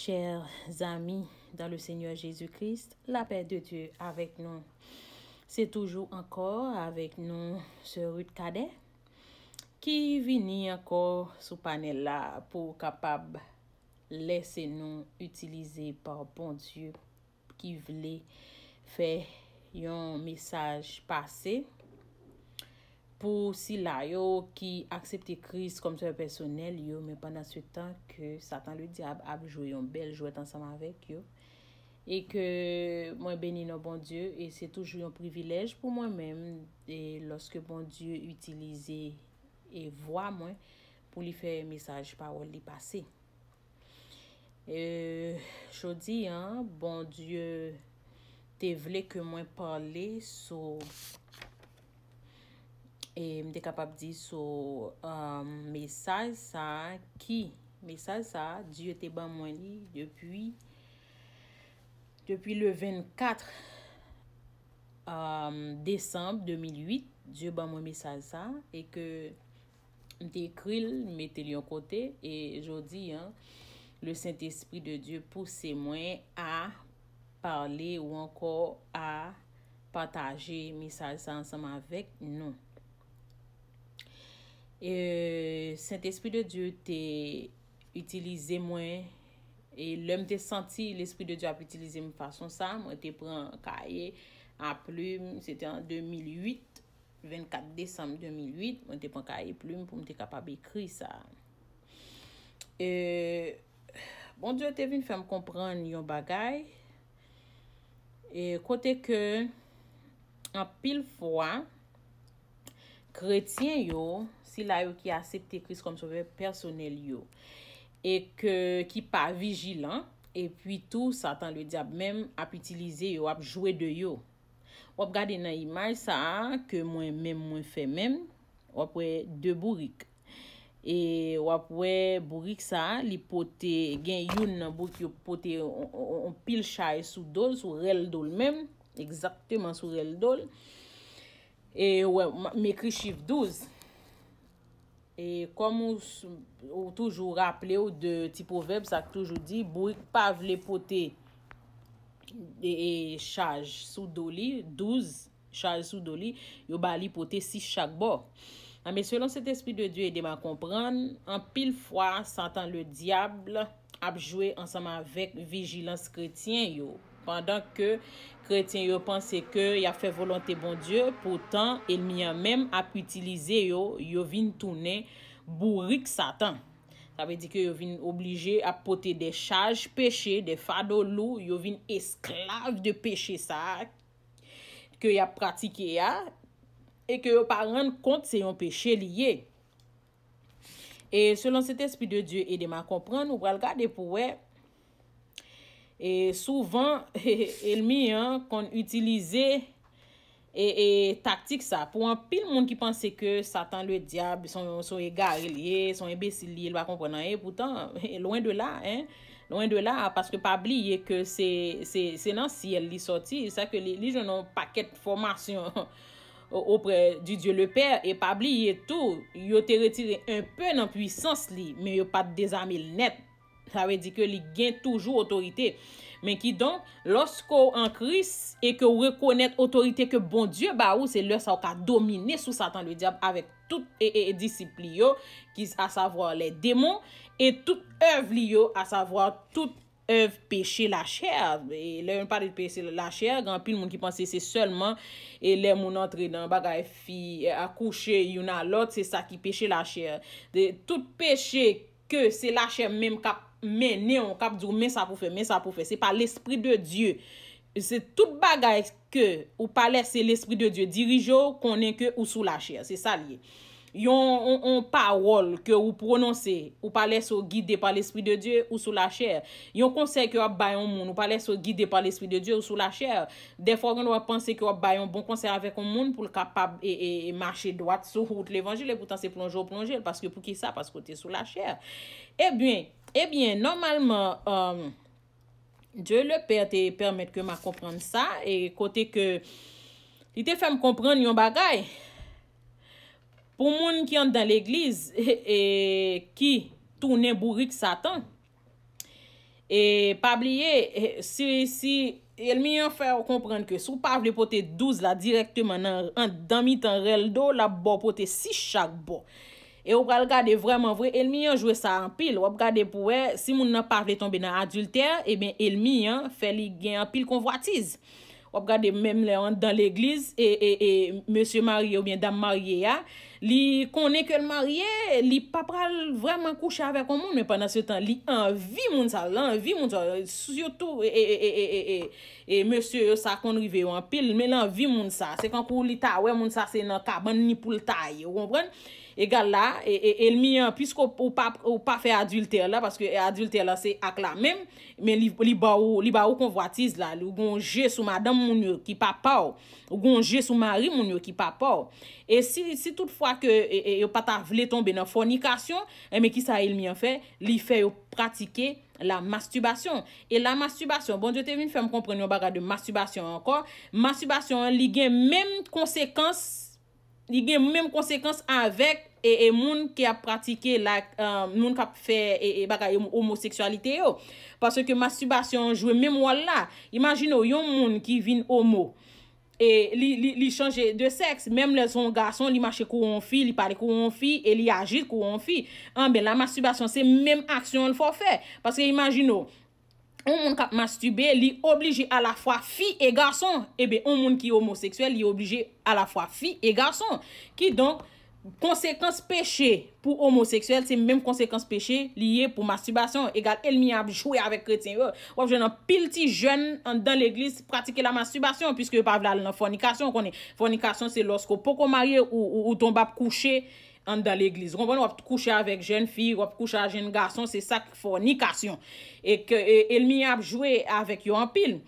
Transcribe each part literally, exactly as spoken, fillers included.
Chers amis dans le Seigneur Jésus-Christ, la paix de Dieu avec nous. Se toujou ankò avèk nou, sè Ruth Cadet, ki vini ankò sou panèl la pou kapab lèse nou itilize pa Bondye ki vle fè yon mesaj pase pou sila yo ki aksepte Kris kòm sovè pèsonèl yo, men pandan se tan ke Satan le dyab ap jwe yon bèl jwèt ansanm avèk yo. E ke mwen beni non Bondye, e se toujou yon privilèj pou mwen menm, e lòske Bondye itilize e vwa mwen pou li fè mesaj pawòl li pase. E jodi a, Bondye te vle ke mwen pale sou, e m te kapab di sou, um, mesaj sa a ki, mesaj sa a, Dye te ban mwen li depi, depi le vennkat, um, desanm de mil uit, Dye ban mwen mesaj sa a, e ke m te ekri l, m mete l yon kote, e jodi a, le Saint-Esprit de Dieu pouse mwen a pale ou ankò a pataje mesaj sa ansanm avèk nou. E Saint-Esprit de Dieu te itilize mwen, e lè m te santi Lespri de Dye ap itilize m fason sa, mwen te pran kaye a plim, se te an de mil uit, vennkat desanm de mil uit, mwen te pran kaye plim pou m te kapab ekri sa. E Bondye te vin fè m konprann yon bagay, e kote ke anpil fwa, kretyen yo, sila yo ki aksepte Kris kòm sovè pèsonèl yo, e ke, ki pa vijilan, epi tou, Satan le dyab menm ap itilize yo, ap jwe de yo. W ap gade nan imaj sa a ke mwen menm mwen fè menm, w ap wè de bourik. E w ap wè bourik sa a, li pote, gen youn nan bourik yo pote on, on, on pil chay sou do l, sou rèl do l menm, egzakteman sou rèl do l. E w wè, m, m ekri chif douz. E kòm ou, s- ou toujou raple w de ti pwovèb sa k toujou di, bourik pa vle pote e, e, chaj sou do li, douz chaj sou do li, yo ba li pote sis chak bò. Anben, selon Sentespri de Dye ede m a konprann, anpil fwa, Satan le dyab ap jwe ansanm avèk vijilans kretyen yo, pandan ke kretyen yo panse ke y ap fè volonte Bondye, poutan, ènmi an menm ap itilize yo, yo vin tounen bourik Satan. Sa vle di ke yo vin oblije ap pote de chaj peche, de fado lou, yo vin esklav de peche sa a ke y ap pratike a, e ke yo pa rann kont se yon peche li ye. E selon Sentespri de Dye ede m a konprann, ou pral gade pou wè, e souvan, ènmi an konn itilize e, e taktik sa. Pou anpil moun ki panse ke Satan le dyab, se yon, se yon egare li ye, se yon enbesil li ye, li pa konprann anyen. Poutan, lwen de la, en, lwen de la, paske pa bliye ke se, se, se nan syèl li sòti, sa ke li, li jwenn yon pakèt fòmasyon auprès du Dieu le Père, e pa bliye tou, yo te retire enpe nan pwisans li, men yo pa t dezame l nèt. Sa vle di ke li gen toujou otorite. Men kidonk, lòske w an Kris e ke w rekonèt otorite ke Bondye ba ou, se lè sa w ka domine sou Satan le dyab avèk tout e, e, e disip li yo, ki, asavwa lè demon, e tout èv li yo, asavwa tout èv peche lachè. E lè yo pale de peche lachè, gen anpil moun ki panse se sèlman e lè moun antre nan bagay fi, e, akouche youn a lòt, se sa ki peche lachè. De, tout peche ke se lachè menm k ap mennen w, k ap di w men sa pou fè, men sa pou fè. Se pa Lespri de Dye. Se tout bagay ke ou pa lèse Lespri de Dye dirije w, konnen ke ou sou lachè. Se sa l ye. Yon, yon, yon pawòl ke ou pwononse, ou pa lèse w gide pa Lespri de Dye, ou sou lachè. Yon konsèy ke w ap bay yon moun, ou pa lèse w gide pa Lespri de Dye, ou sou lachè. Dèfwa, w gen dwa panse ke w ap bay yon bon konsèy avèk yon moun pou l kapab e, e, e mache dwat sou wout levanjil, e poutan se plonje w plonje l. Paske poukisa? Paske w te sou lachè. Ebyen, ebyen, nòmalman, um, Dieu le Père te pèmèt ke m a konprann sa, e kote ke li te fè m konprann yon bagay. Pou moun ki anndan legliz, e, e ki tounen bourik Satan, E pa bliye, e, si, si Elmi an fè w konprann ke si w pa vle pote douz la dirèkteman nan, anndan mitan rèl do, l ap ba w pote sis chak bò. E w pral gade vrèman vre, Elmi an jwe sa anpil. W ap gade pou wè, si moun nan pa vle tonbe nan adiltè, ebyen Elmi an fè li gen anpil konvwatiz. W ap gade menm lè anndan legliz, e, e, e mesye marye oubyen dam marye a, li konnen ke l marye, li pa pral vrèman kouche avèk yon moun, men pandan se tan, li anvi moun sa, l anvi moun sa, sitou, e, e, e mesye yo, sa konn rive yo anpil, men l anvi moun sa. Se kankou li ta wè moun sa se nan kabann li pou l ta ye, ou konprann? Egal la, e, e, Elmi an, piske w, ou pa, ou pa fè adiltè la, paske adiltè la se ak la menm, men li, li ba ou, li ba ou konvwatiz la, li gen yon je sou madanm moun yo ki pa pa w, ou gen yon je sou mari moun yo ki pa pa w. E si, si toutfwa ke, e, e, yo pa ta vle tonbe nan fònikasyon, enben kisa Elmi an fè? Li fè yo pratike la mastibasyon. E la mastibasyon, Bondye te vin fè m konprann yon bagay de mastibasyon ankò. Mastibasyon an, li gen menm konsekans, li gen menm konsekans avèk, e, e moun ki ap pratike la, e, moun k ap fè, e, e bagay omoseksyalite yo. Paske mastibasyon an jwe menm wòl la. Imajine w, yon moun ki vin omo, e li, li, li chanje de sèks, menm lè se yon gason, li mache kou yon fi, li pale kou yon fi, e li aji kou yon fi. Anben, la mastibasyon, se menm aksyon an l fè w fè. Paske imajine w, yon moun k ap mastibe, li oblije alafwa fi e gason. Ebyen, yon moun ki omoseksyèl, li oblije alafwa fi e gason. Kidonk, konsekans peche pou omoseksyèl, se menm konsekans peche li ye pou mastibasyon. Egal, Elmi ap jwe avèk kretyen yo. W ap jwenn anpil ti jèn anndan legliz pratike la mastibasyon, piske yo pa vle al nan fònikasyon. Ou konnen, fònikasyon, se lòske w poko marye, ou, ou, ou tonbe ap kouche anndan legliz. Ou konprann? W ap kouche avèk jèn fi, w ap kouche ak jèn gason, se sa k fònikasyon. E ke, e, Elmi ap jwe avèk yo anpil.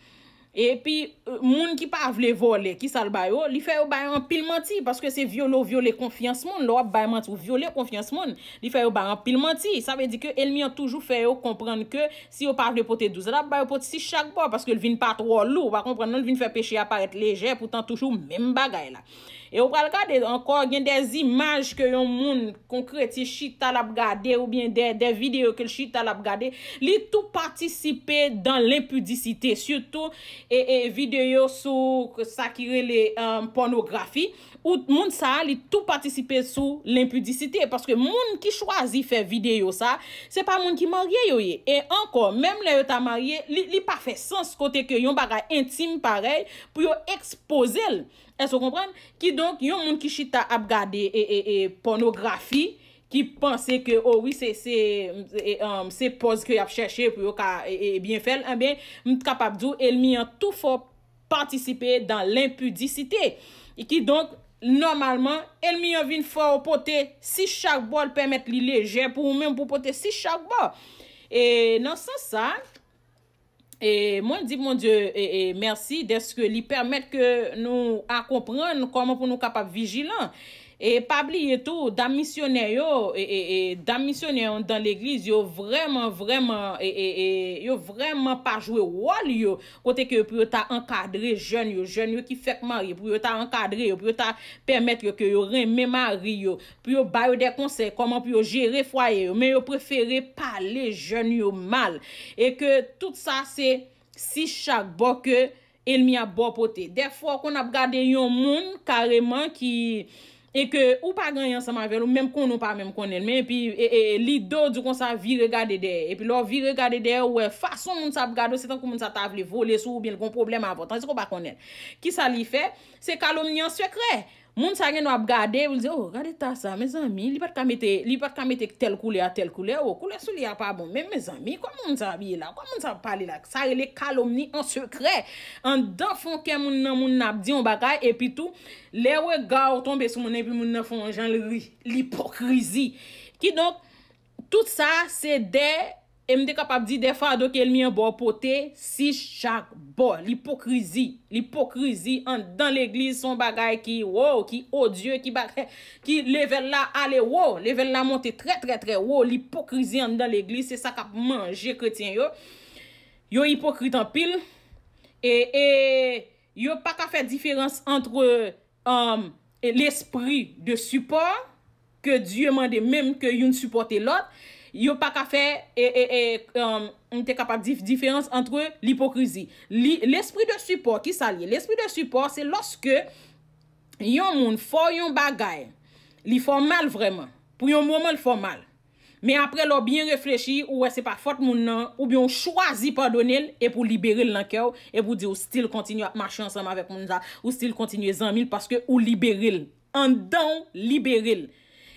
Epi, e, moun ki pa vle vòlè, kisa l ba yo? Li fè yo bay anpil manti, paske se vyole w vyole konfyans moun. Lè w ap bay manti, ou vyole konfyans moun. Li fè yo bay anpil manti. Sa vle di ke Elmi an toujou fè yo konprann ke si yo pa vle pote douz la, l ap ba yo pote sis chak bò, paske l vin pa twò lou. Ou pa konprann non, l vin fè peche a parèt lejè, poutan toujou menm bagay la. E ou pral gade ankò, gen de zimaj ke yon moun, kon kretyen chita l ap gade, oubyen de, de videyo ke l chita l ap gade, li tou patisipe dan lenpidisite, sitou, e, e videyo sou sa ki rele, e, pònografi, ou moun sa a, li tou patisipe sou lenpidisite, paske moun ki chwazi fè videyo sa, se pa moun ki marye yo ye. E ankò, menm lè yo ta marye, li, li pa fè sans kote ke yon bagay entim parèy pou yo ekspoze l. Èske w konprann? Kidonk, yon moun ki chita ap gade, e, e, e, pònografi, ki panse ke, o wi, se, se, e, um, se pòz ke y ap chèche pou yo ka, e, e, byen fè l, enben, m t kapab di w, Elmi an tou fò patisipe dan lenpidisite. E kidonk, nòmalman, Elmi an vin fè w pote sis chak bò, l pèmèt li lejè pou ou menm pou pote sis chak bò. E nan sans sa, E mwen di Bondye, e, e, mèsi dèske li pèmèt ke nou a konprann kòman pou nou kapab vijilan. E pa bliye tou, dam misyonè yo, e, e, e, dam misyonè yo anndan legliz, yo vrèman, vrèman, e, e, e, yo vrèman pa jwe wòl yo, kote ke pou yo ta ankadre jèn yo, jèn yo ki fèk marye, pou yo ta ankadre yo, pou yo ta pèmèt yo ke yo renmen mari yo, pou yo ba yo de konsèy, kòman pou yo jere fwaye yo, men yo prefere pale jèn yo mal. E ke tout sa se sis chak bò ke ènmi ap ba w pote. Dèfwa, w konn ap gade yon moun kareman ki, e ke ou pa gen anyen ansanm avè l, ou menm konnen w pa menm konnen l, men epi, e, e, e, lide w di konsa vire gade dèyè. Epi lè w vire gade dèyè, ou wè fason moun sa ap gade w, se tankou moun sa ta vle vole sou ou, oubyen l gen yon pwoblèm avè w, tandiske w pa konnen l. Kisa li fè? Se kalomni an sekrè. Moun sa gen dwa ap gade, pou l di, "Oh, gade ta sa, mezanmi, li pa t ka mete, li pa t ka mete tèl koulè a tèl koulè, oh, koulè soulye a pa bon, men mezanmi, kòman moun sa abiye la, kòman moun sa ap pale la?" Sa rele kalomni an sekrè. Anndan fon kè moun nan, moun nan ap di yon bagay, epi tou, lè rega w tonbe sou moun nan, epi moun nan fè yon jan l ri, lipokrizi. Kidonk, tout sa, se de E m te kapab di de fado ke ènmi an ba w pote sis chak bò. Lipokrizi. Lipokrizi anndan legliz se yon bagay ki, wow, ki odye, ki bagay, ki level la ale wo, level la monte trè, trè, trè wo. Lipokrizi anndan legliz, se sa k ap manje kretyen yo. Yo ipokrit anpil. E, e yo pa ka fè diferans ant um, e lespri de sipò ke Dye mande menm ke youn sipòte lòt, Yo pa ka fè, e, e, e, um, m te kapab di diferans antre lipokrizi. Li, lespri de sipò, ki sa l ye? Lespri de sipò, se lòske yon moun fè w yon bagay, li fè w mal vrèman. Pou yon moman, l fè w mal. Men apre, lè w byen reflechi, ou wè se pa fòt moun nan, oubyen ou chwazi padone l, epi w libere l nan kè w, epi w di ou still kontinye ap mache ansanm avèk moun sa, ou still kontinye zanmi l, paske ou libere l. Anndan w libere l.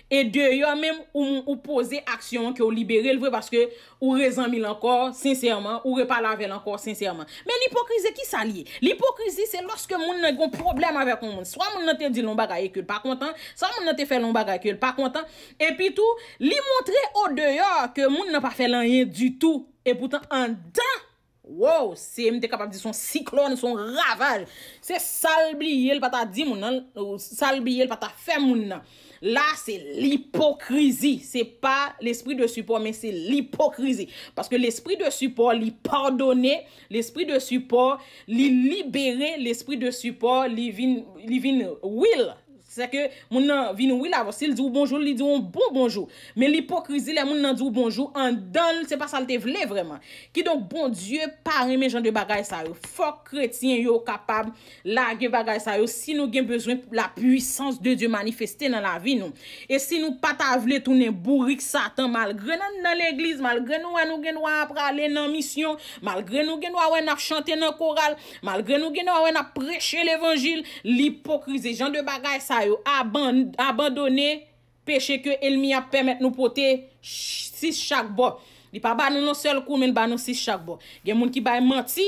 E deyò menm, ou, ou poze aksyon an ke w libere l vre, paske ou rezanmi l ankò, sensèman, ou repale avè l ankò, sensèman. Men lipokrizi, ki sa l ye? Lipokrizi, se lòske moun nan gen yon pwoblèm avèk yon moun. Swa moun nan te di l yon bagay e ke l pa kontan, swa moun nan te fè l yon bagay ke l pa kontan. Epi tou, li montre odeyò ke moun nan pa fè l anyen ditou. E poutan, anndan, wow, se, m te kapab di se yon siklòn, se yon ravaj. Se sa l bliye, l pa ta di moun nan, sa l bliye, l pa ta fè moun nan. La, se lipokrizi. Se pa lespri de sipò, men se lipokrizi. Paske lespri de sipò, li padone, lespri de sipò, li libere, lespri de sipò, li vin, li vin real. Se ke moun nan vin real avè w. Si l di w bonjou, li di w yon bon bonjou. Men lipokrizi, lè moun nan di w bonjou, anndan l, se pa sa l te vle vrèman. Kidonk, Bondye pa renmen jan de bagay sa yo. Fòk kretyen yo kapab lage bagay sa yo si nou gen bezwen la puissance de Dieu manifeste nan lavi nou. E si nou pa ta vle tounen bourik Satan, malgre n anndan legliz, malgre nou wè nou gen dwa ap prale nan misyon, malgre nou gen dwa wè n ap chante nan koral, malgre nou gen dwa wè n ap preche levanjil, lipokrizi, jan de bagay sa yo, aban-, abandone peche ke ènmi ap pèmèt nou pote ch-, sis chak bò. Li pa ba nou nan sèl kou, men l ba nou sis chak bò. Gen moun ki bay manti,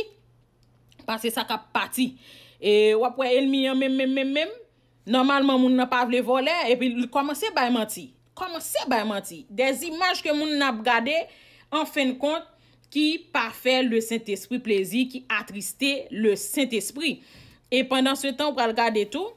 pase sa k ap pati. E w ap wè ènmi an menm, menm, menm, menm. Nòmalman, moun nan pa vle vòlè, epi l kòmanse bay manti. Kòmanse bay manti. Des images ke moun nan ap gade, an fen de kont, ki pa fè le Sentespri plezi, ki atriste le Sentespri. E pandan se tan, ou pral gade tou,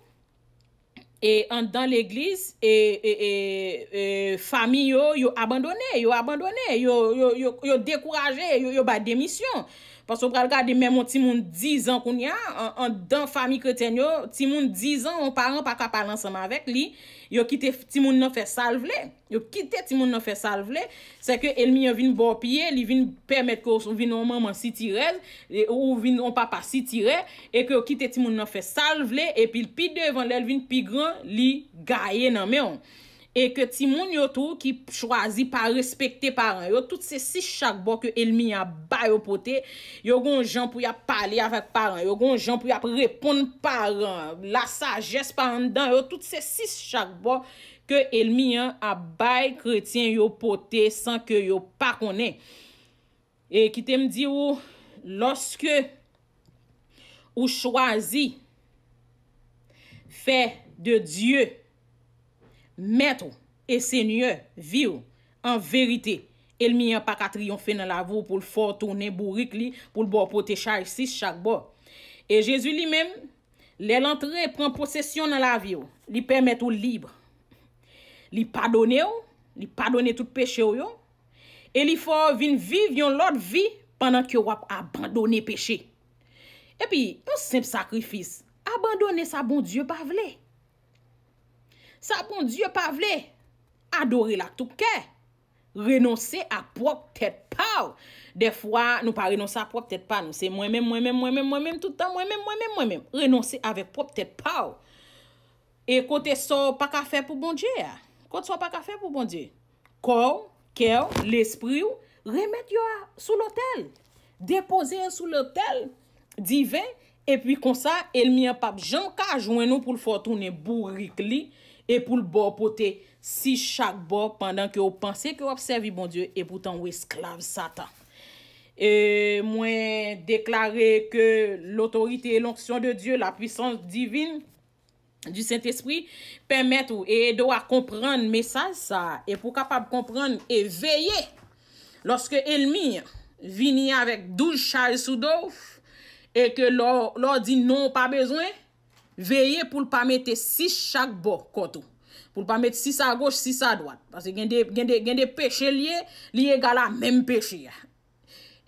e anndan legliz, e, e, e, e, fanmi yo, yo abandone, yo abandone, yo, yo, yo, yo dekouraje, yo, yo bay demisyon. Paske w pral gade menm yon timoun diz an kounye a, an, anndan fanmi kretyèn yo, timoun diz an, yon paran pa ka pale ansanm avèk li, yo kite timoun nan fè sa l vle. Yo kite timoun nan fè sa l vle, se ke ènmi an vin ba w pye, li vin pèmèt ke w vin yon manman sitirèz, e, ou vin yon papa sitirè, e ke yo kite timoun nan fè sa l vle, epi pi devan, lè l vin pi gran, li gaye nan men w. E ke timoun yo tou ki chwazi pa respekte paran yo, tout se sis chak bò ke ènmi an ap ba yo pote, yo gon jan pou y ap pale avèk paran yo, gon jan pou y ap reponn paran, lasajès pa anndan yo, tout se sis chak bò ke ènmi an ap bay kretyen yo pote san ke yo pa konnen. E kite m di w, lòske ou chwazi fè de Dye mèt ou e senyè vi w, an verite, ènmi an pa ka triyonfe nan lavi w pou l fè w tounen bourik li, pou l ba w pote chay sis chak bò. E Jezi li menm, lè l antre pran posesyon nan lavi w, li pèmèt ou lib. Li padone w, li padone tout peche w yo, e li fè w vin viv yon lòt vi pandan ke w ap abandone peche. Epi, yon senp sakrifis, abandone sa Bondye pa vle. Sa Bondye pa vle, adore l ak tout kè. Renonse ak pwòp tèt pa w. Dèfwa, nou pa renonse ak pwòp tèt pa nou. Se mwen menm, mwen menm, mwen menm, mwen menm, tout tan, mwen menm, mwen menm, mwen menm. Renonse avèk pwòp tèt pa w. E kote sa w pa ka fè pou Bondye a? Kote sa w pa ka fè pou Bondye? Kò w, kè w, lespri w, remèt yo a, sou lotèl. Depoze yo sou lotèl diven, epi konsa, ènmi an p ap janm ka jwenn ou pou l fè w tounen bourik li, e pou l ba w pote sis chak bò pandan ke w panse ke w ap sèvi Bondye, epoutan w esklav Satan. E mwen deklare ke l'autorité et l'onction de Dieu, la puissance divine du Saint-Esprit, pèmèt ou e ede w a konprann mesaj sa a, e pou w kapab konprann e veye lòske ènmi an vini avèk douz chay sou do w, e ke lè w, lè w di non, w pa bezwen, veye pou l pa mete sis chak bò kont ou. Pou l pa met sis agoch, sis adwat. Paske gen de, gen de, gen de peche l ye, li egal a menm peche a.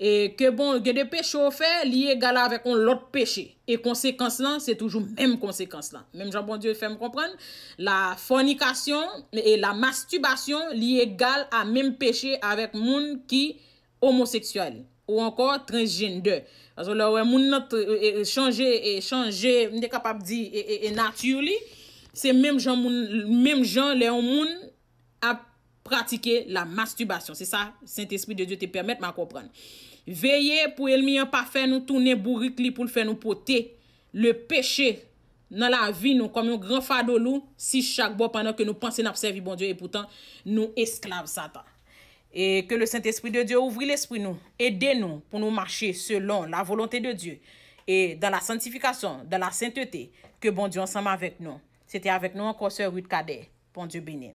E ke bon, gen de peche w fè, li egal avèk yon lòt peche. E konsekans lan, se toujou menm konsekans lan. Menm jan Bondye fè m konprann, la fornication et la masturbation, li egal a menm peche avèk moun ki omoseksyèl ou ankò transgender. Paske lè w wè moun nan t- e- e- chanje, e chanje, m te kapab di, e, e, e nati li, se menm jan moun, menm jan lè yon moun ap pratike la mastibasyon. Se sa Sentespri de Dye te pèmèt m a konprann. Veye pou ènmi an pa fè nou tounen bourik li pou l fè nou pote le peche nan lavi nou kòm yon gran fado lou si chak bò pandan ke nou panse n ap sèvi Bondye e poutan nou esklav Satan. E ke le Sentespri de Dye ouvri lespri nou, ede nou pou nou mache selon la volonte de Dye e dans la sanctification, dans la sainteté, ke Bondye ansanm avèk nou. Se te avèk nou ankò sè Ruth Cadet. Bondye beni.